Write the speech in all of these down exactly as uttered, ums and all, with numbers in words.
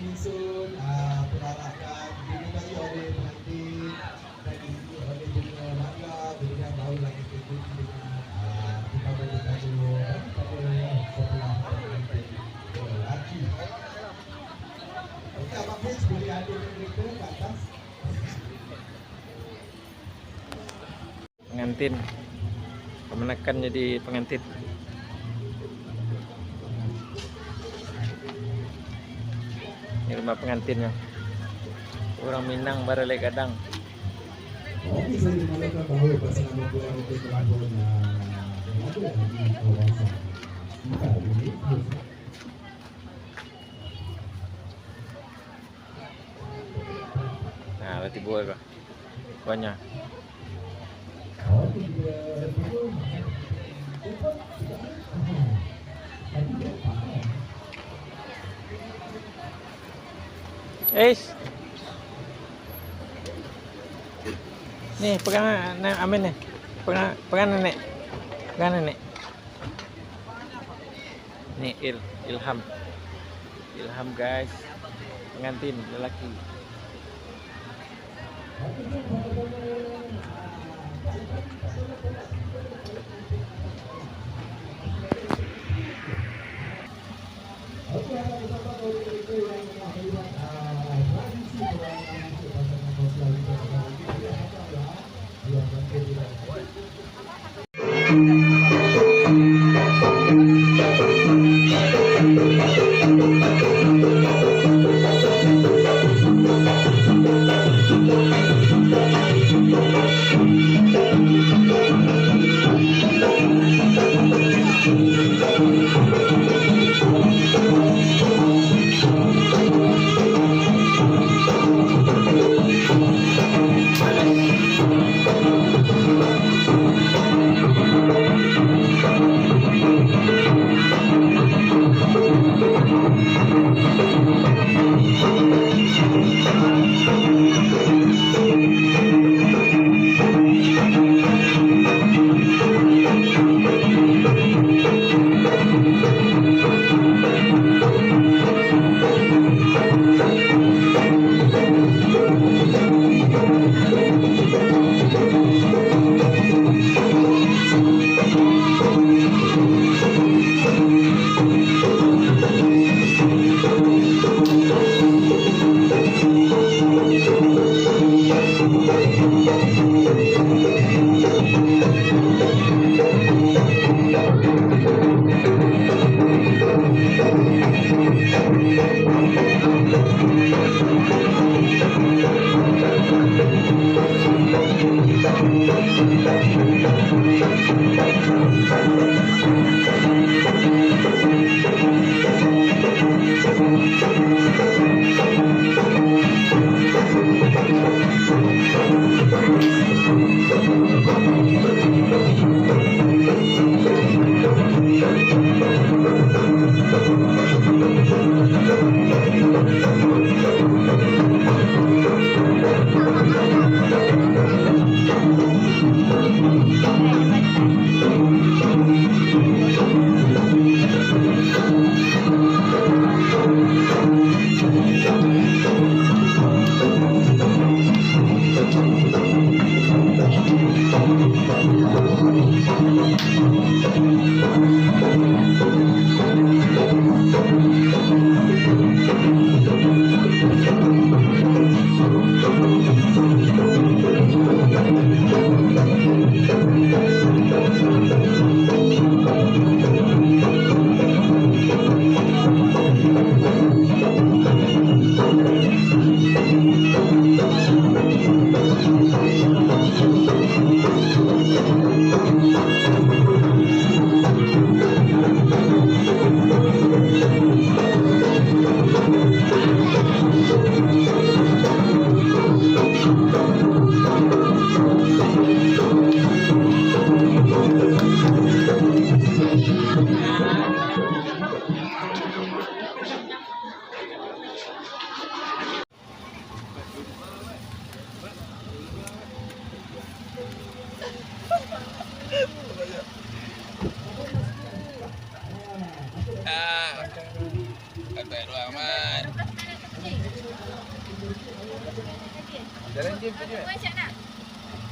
Susun, ah, perarakan, dimintai oleh pengantin dan diisi oleh bunga mangga, kemudian barulah kita ikuti dengan, ah, pembawa-pembawa daripada sebelah pengantin lelaki. Okey, Abang Fritz boleh adakan kereta ke atas. Pengantin. Kamanakan jadi pengantin. Ini rumah pengantinnyo. Urang Minang baralek gadang. Nah, lah tibo ka. Banyak. Eish. Ni, pegang, Nek, Amin ni. Pegang, pegang, Nenek. Pegang, Nenek. Ni Il-, Ilham. Ilham, guys. Pengantin lelaki.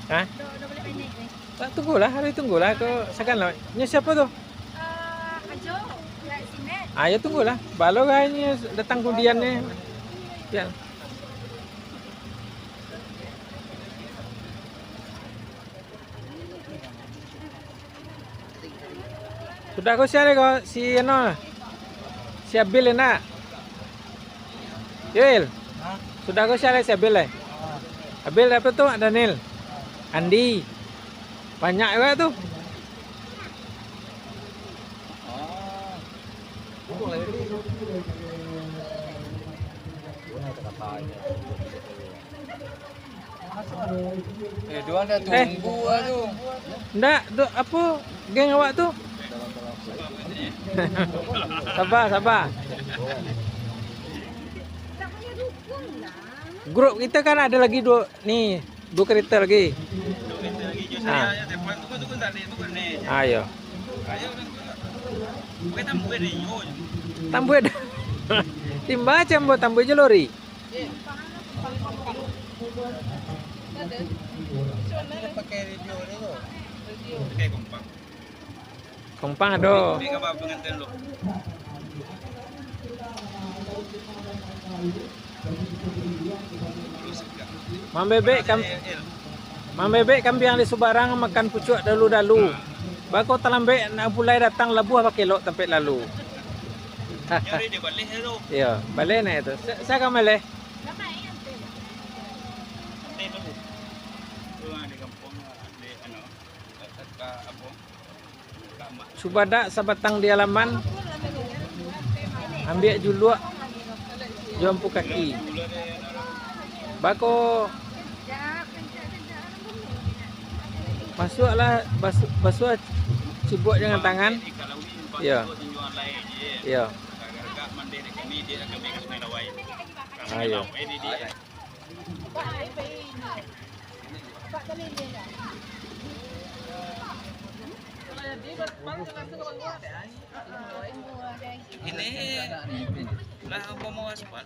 Hah? Dah, dah boleh main naik ni. Tak, tunggulah, hari tunggulah ko sagan lah. Nyo siapo tu? Ah, Ajo, ya, Simet. Ah, ya tunggulah. Balo gai nyo datang kudian ni. Ya. Sudah ko sia ko si anu, si Abil nak? Yoil. Hah? Sudah ko sia si Abil eh? Ah. Abil apa tu? Daniel. Andi. Banyak juga tu. Ah. Eh, duang dah tunggu lah tu. Ndak, tu apo geng awak tu? Sabar, sabar. Grup kita kan ada lagi duo, ni, duo kereta lagi. Ha. Ha, iyo. Tambuih. Timbang macam buat tambuih je lori. Pakai radio ni tu. Pakai kompang. Kompang ado. Ambil gambar pengantin dulu. Mambebek kam-, mambebek kambiang di subarang, makan pucuak dalu-dalu. Bako talambek nak pulai datang, labuah bakilok tampek lalu. Iyo, baleh naiak tu. Sa-, sia ka maleh? Subadak sabatang di alaman, ambiak juluak jo ampu kaki. Bako Masuaklah, basu-, basuah cibuak dengan tangan. Iyo. Iyo. Ayo. Ini lah umpamo aspal.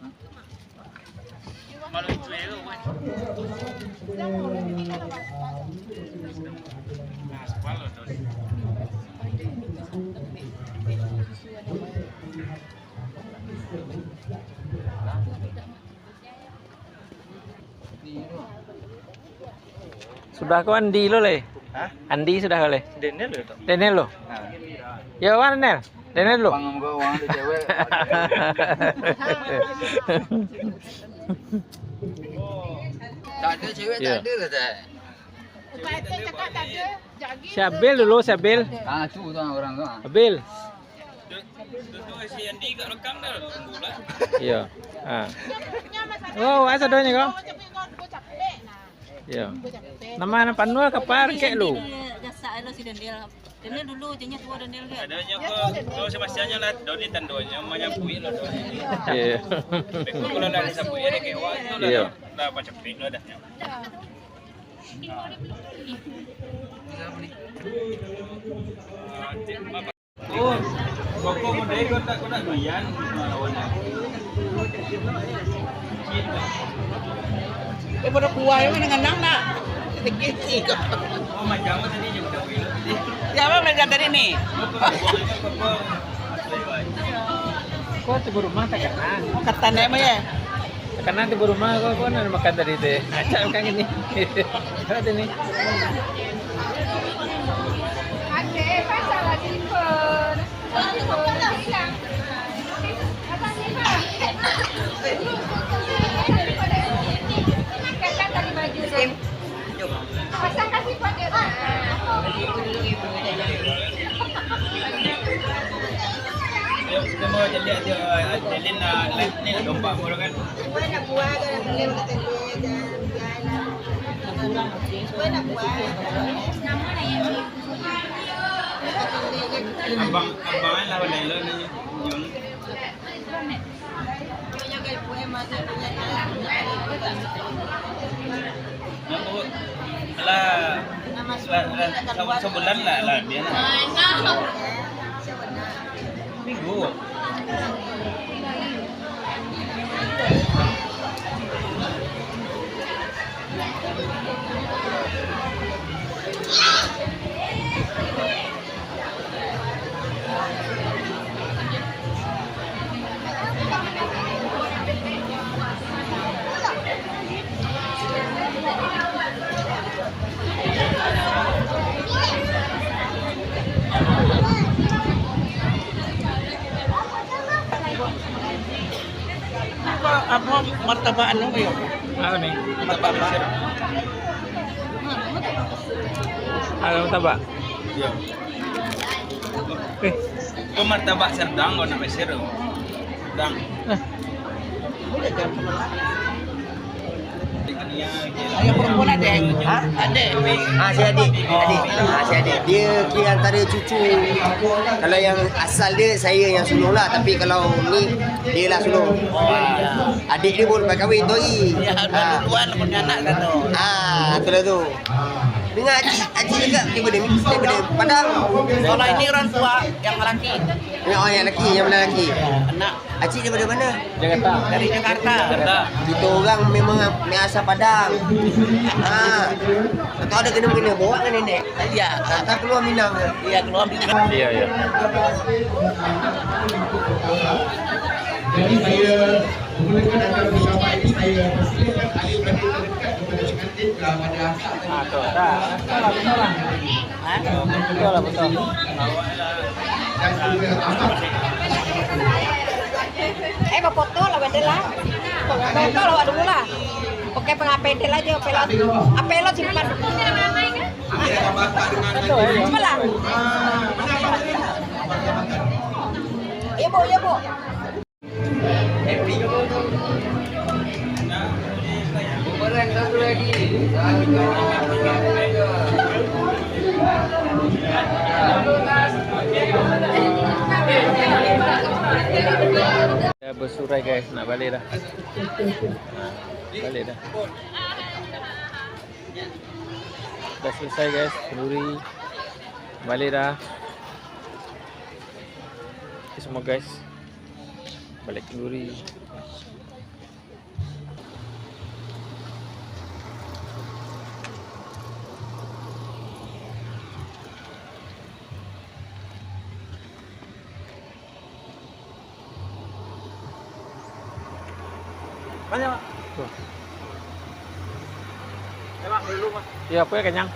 Sudah ko Andi lo leh? Hah? Andi sudah ko leh? Daniel lo tu. Daniel lo? Ha. Yo, mana Daniel? Daniel lo. Pangam ko uang tu cewek. Tak ada cewek, tak ada lah, tak. Ukai tu cakap tak ada. Si Abil dulu, si Abil. Ah, tu tu orang tu. Ah. Abil. Iyo. Ha. Oh, asa doanya kau? Iyo. Nama anak panuah ka parkek lu? Gasak lo si Daniel. Daniel dulu, jangan tua Daniel kan. Adanya ko, ko semasianyo lah, Doni tandonyo manyapuik lo Doni. Iyo. Beko kalau lah disapuik, ado kewak tu lah. Iyo. Lah, pacapuik lo dah. Eh, pada kuah yang mana ngenang nak? Sedikit sih. Oh, macam mana tadi juga? Siapa main tadi ni? Kau tu berumah tak kenal? Oh, kata nak ya? Takana tibo rumah ko, ko nan makan tadi tu. Acak makan gini. Apa tu ni? Sim. Pasang kasih pakai. Ayo, kita mau jadi, ada, ada Lin, ah, Lin, Lin, dompak baru kan? Cuba nak buat, jangan telan, kata dia, jangan biarlah. Cuba nak buat. Abang, abang lah, pandai lo ni. Alah, lah, sa-, sabulan lah, lah, biar lah. Minggu. Martabak anu, yo. Apa nih? Martabak Mesir. Ada martabak? Iya. Eh. Itu martabak Serdang, kalau nak Mesir tu. Serdang. Eh. Ayo, perempuan ada. Hah? Ada. Ah, si adik. Adik. Ah, si adik. Dia kira antara cucu. Kalau yang asal dia, saya yang sulung lah. Tapi kalau ni, dia lah sulung. Ah, adik dia baru lepas kahwin tu lagi. Ya, ah. Dua-dua lah punya anak satu. Ah, tu lah tu. Dengan acik, acik juga daripada, daripada Padang. Kalau ini orang tua yang laki. Ya, oh, yang laki, yang mana laki? Anak. Acik daripada mana? Jakarta. Dari Jakarta. Jakarta. Kita orang memang asal Padang. Ha. Atau ada kena-mengena, bawa kan nenek? Iya. Atau keluar Minang? Iya, keluar Minang. Iya, iya. Jadi saya menggunakan akan bersama ini, saya persilakan ahli berdekat kepada pengantin, kepada akak. Ah, tu. Dah. Betul lah, betul lah. Ha? Betul lah, betul. Eh, bafoto lah, bade lah. Foto lah, awak dulu lah. Oke, pengapedel aja, apelo, apelo simpan. Betul, ya. Simpan lah. Iya, Bu, iya, Bu. Dah bersurai, guys, nak balik dah. Nah, balik dah. Dah selesai, guys, kenduri. Balik dah. Oke, semua, guys. Balik kenduri. Banyak, Pak. Tuh. Ya, Pak, dulu, Pak. Iya, aku ya kenyang.